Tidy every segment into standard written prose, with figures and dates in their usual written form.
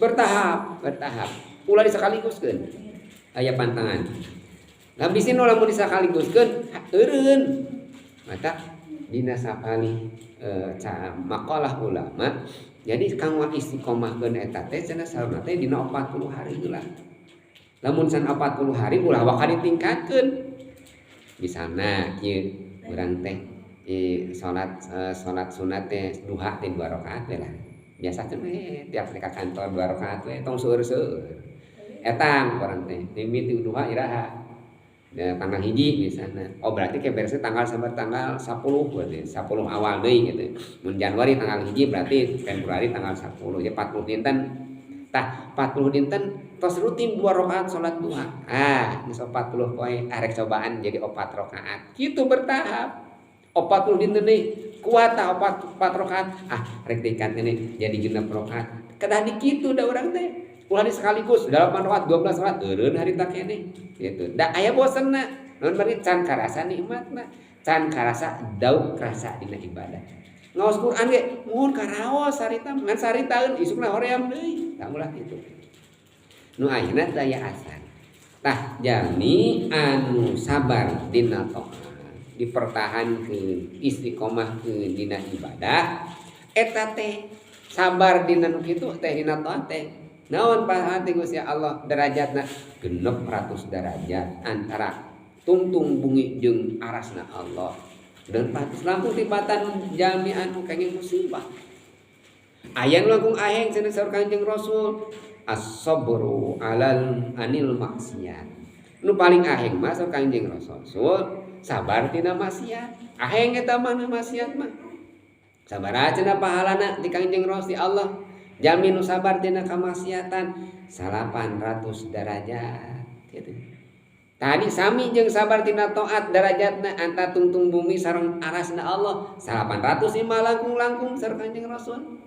Bertahap, bertahap. Ulah disakaliguskeun. Aya pantangan. Lah, bisi nu lamun disakaliguskeun eureun. Mata dina sapalih makalah ulama, jadi kanggo istiqomahkeun eta teh cenah saurna teh dina 40 hari heula. Lamun can 40 hari, ulah waka ditingkatkeun. Misalna kieu, urang teh salat sunat teh duha teh dua rakaat we lah. Biasa teh tiap ka kantor dua rakaat we, tong seueur-seueur. Etang urang teh mimiti duha iraha? Ya, tanggal 1 misalnya. Oh, berarti kayak beresnya tanggal sampai tanggal 10, berarti 10 awal deui gitu. Mun Januari tanggal 1, berarti Februari tanggal 10, ya 40 dinten. Tah, 40 dinten tos rutin dua rakaat salat duha. Ah, geus 40 poe, arek cobaan jadi 4 rakaat. Gitu bertahap. 40 dinten deui kuat tah 4 rakaat. Ah, rek tingkat ini jadi 6 rakaat. Kedah dikitu da urang teh. Ulah sekaligus 8 rakaat, 12 rakaat, eureun harita keneh gitu. Da aya bosenna. Naon, berarti can karasa nikmatna, can karasa dauk rasa dina ibadah. Ngaos Quran ge mun karaos harita, ngan saritaeun, isukna hoream deui. Tah, ulah kitu. Nu ayeuna teu aya asar. Tah, jalmi anu sabar dina taat, dipertahankeun, istiqomahkeun dina ibadah, eta teh sabar dina nu kitu teh, dina taat teh naon pahala ti Gusti Allah? Derajatna 600 derajat antara tungtung bumi jeung arasna Allah, dan patus langkung tibatan jalmi anu kenging musibah. Aya nu langkung aheng cenah saur Kanjeng Rasul, as-sabru alal anil maksiat. Nu paling aheng mah saur Kanjeng Rasul sabar tina maksiat. Aheng eta mah maksiat mah. Sabaraha cenah pahalana di Kanjeng Rasul, di Allah, jalmi nu sabar tina kamaksiatan? 800 derajat gitu. Tadi sami jeung sabar tina taat, derajatna antara tungtung bumi sareng arasna Allah 800 lima langkung-langkung saur Kanjeng Rasul.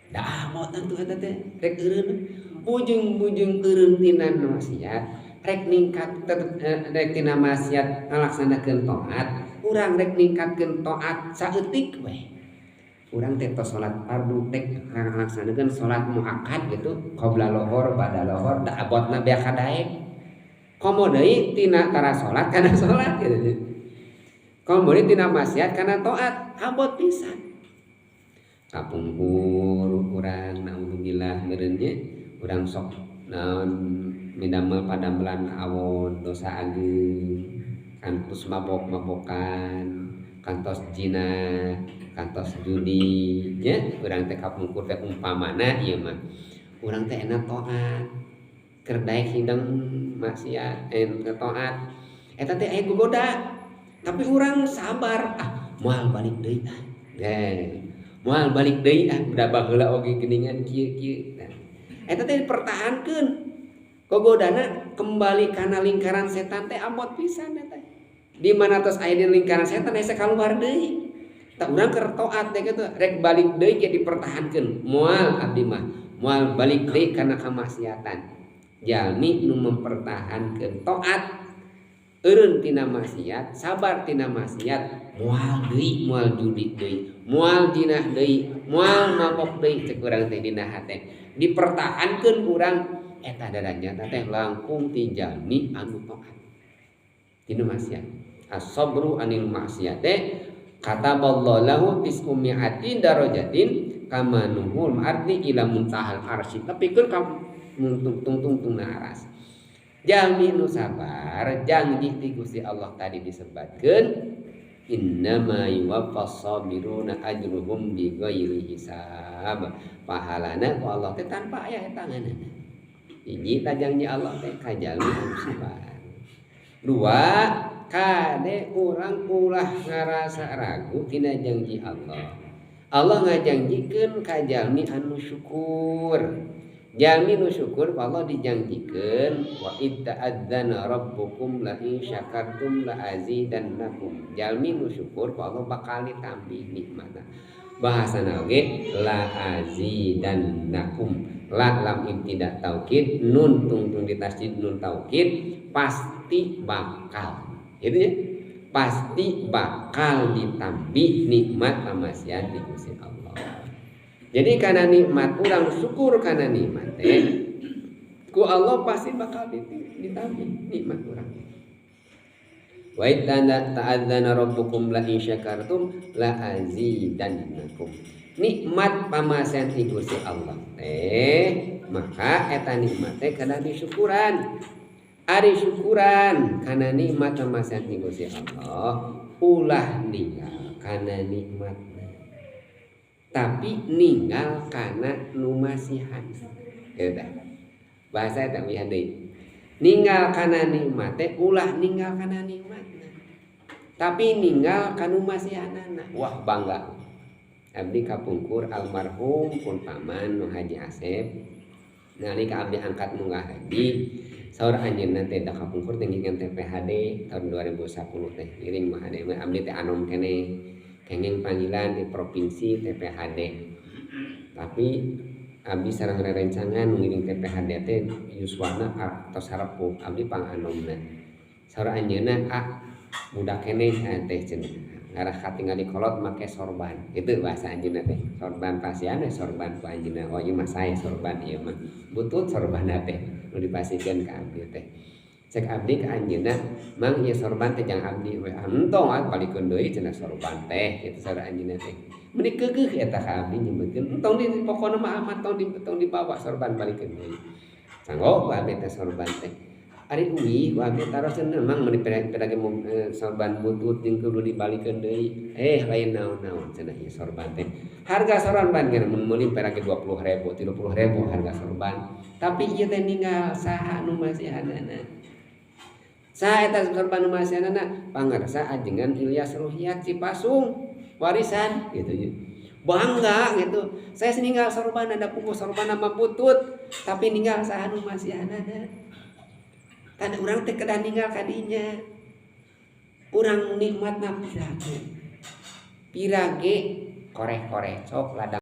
Dah mau tentu eta teh rek eureun, bujung-bujung eureun tina maksiat, rek ningkat tetep, rek tina maksiat ngalaksanakeun taat. Urang rek ningkatkeun taat saeutik we. Urang teh tos salat fardu, rek ngalaksanakeun salat muakkad gitu, qabla lohor, ba'da lohor, da abotna beak kadaek. Komo deui tina tara salat kana salat gitu. Komo deui tina maksiat kana taat, abot pisan. Kapungkur urang, naudzubillah meureun nya, urang sok naon, midamel padamelan awon dosa ageung, kantos mabok-mabokan, kantos zina, kantos judi nya urang teh kapungkur teh. Umpamana ieu mah urang teh enak taat, keur daek hidang maksiat, taat eta teh aya gogoda, tapi urang sabar, "Ah, moal balik deui ah." Eh, moal balik deui ah, da baheula oge geuningan kieu kieu. Nah, eta teh dipertahankeun. Gogodana kembali kana lingkaran setan teh abot pisan eta. Di mana tos aya di lingkaran setan, hese kaluar deui. Tah, urang keur taat teh kitu, rek balik deui ge dipertahankeun, "Moal, abdi mah moal balik deui kana kamaksiatan." Jalmi nu mempertahankeun taat, eureun tina maksiat, sabar tina maksiat, moal deui, moal judi deui, moal jinah deui, moal mabok deui, cek urang teh dina hate, dipertahankeun urang eta, darajatna teh langkung ti jalmi anu taat tina maksiat. As-sabru anil maksiat teh kataballahu lahu tis'umi'atin darajatin kama nuhul ardi ila muntahal arsy, nepikeun ka tungtung tungtung aras. Jalmi nu sabar, janji ti Gusti Allah tadi disebatkeun, innama yuwaffas sabiruna ajruhum bighairi hisab, pahalana ku Allah teh tanpa aya hitanganna. Hiji, janji Allah teh ka jalmi anu sabar. Dua, kade urang ulah ngarasa ragu tina janji Allah. Allah ngajanjikeun ka jalmi anu syukur. Jalmi nu syukur Allah dijanjikeun, wa id ta'adzana rabbukum la in syakartum la azidannakum. Jalmi nu syukur ku Allah bakal ditambih nikmatna. Bahasana oge la azidannakum, la lam ibtida taukid, nun tungtung ditasydid, nun taukid, pasti bakal itu ya, pasti bakal ditambih nikmat pamasihan di Gusti Allah. Jadi karena nikmat, urang syukur karena nikmat teh ku Allah pasti bakal ditambah nikmat urang. Wa ta'adzana rabbukum la in syakartum la azidannakum. Nikmat pamasihan ti Gusti Allah teh, maka eta nikmat teh kana disyukuran. Ari syukuran kana nikmat pamasihan ti Gusti Allah, ulah ninggal kana nikmatna, tapi ninggal kana nu masihan. Ya udah, bahasa eta wihan deui. Ninggal kana nikmat teh ulah ninggal kana nikmatna, tapi ninggal kanu masihanana. Wah, bangga abdi kapungkur almarhum pun paman nu Haji Asep, nalika abdi angkat munggah haji, saur anjeunna teh, da kapungkur teh ngiringan TPHD tahun 2010 teh ngiring mah HD, abdi teh anom keneh, kenging panggilan di provinsi TPHD. Tapi abdi sareng rerencangan ngiring TPHD teh yuswana atos harepuh, abdi panganomna. Saur anjeunna, "Ah, budak keneh teh," cenah, "ngarah katingali kolot make sorban." Itu bahasa anjeunna teh sorban, pasian we sorban ku anjeunna. Oh, ieu mah sae sorban, ieu mah butut sorban teh nu dipasihkeun ka abdi teh. Cek abdi ka anjeunna, "Mang, ieu sorban teh jang abdi we." "Entong ah, balikeun deui," cenah, "sorban teh." Kitu saur anjeunna teh, meuni keukeuh eta ka abdi nyebutkeun, "Entong di pokona mah amat, tong dibawa sorban, balikeun deui." Sanggo ku abdi teh sorban teh. Ari uih ku abdi taroskeun, "Mang, meuni pedah sorban butut jeung kudu dibalikeun deui." "Eh, lain naon-naon," cenah, "ieu sorban teh." Harga sorban geus mun meuli pedah 20.000, 30.000 harga sorban. Tapi ieu teh ninggal saha nu masihanana. Saha eta sorban nu masihanana? Pangersa ajengan Ilyas Ruhiat Cipasung warisan gitu ya. Bangga gitu. Saya ninggal sorban, ada pungku sorban sama butut, tapi ninggal saha nu masihanana. Tanda urang teh kedah ninggal kadinya. Urang nikmatna pirage. Pirage koreh-koreh cok ladang.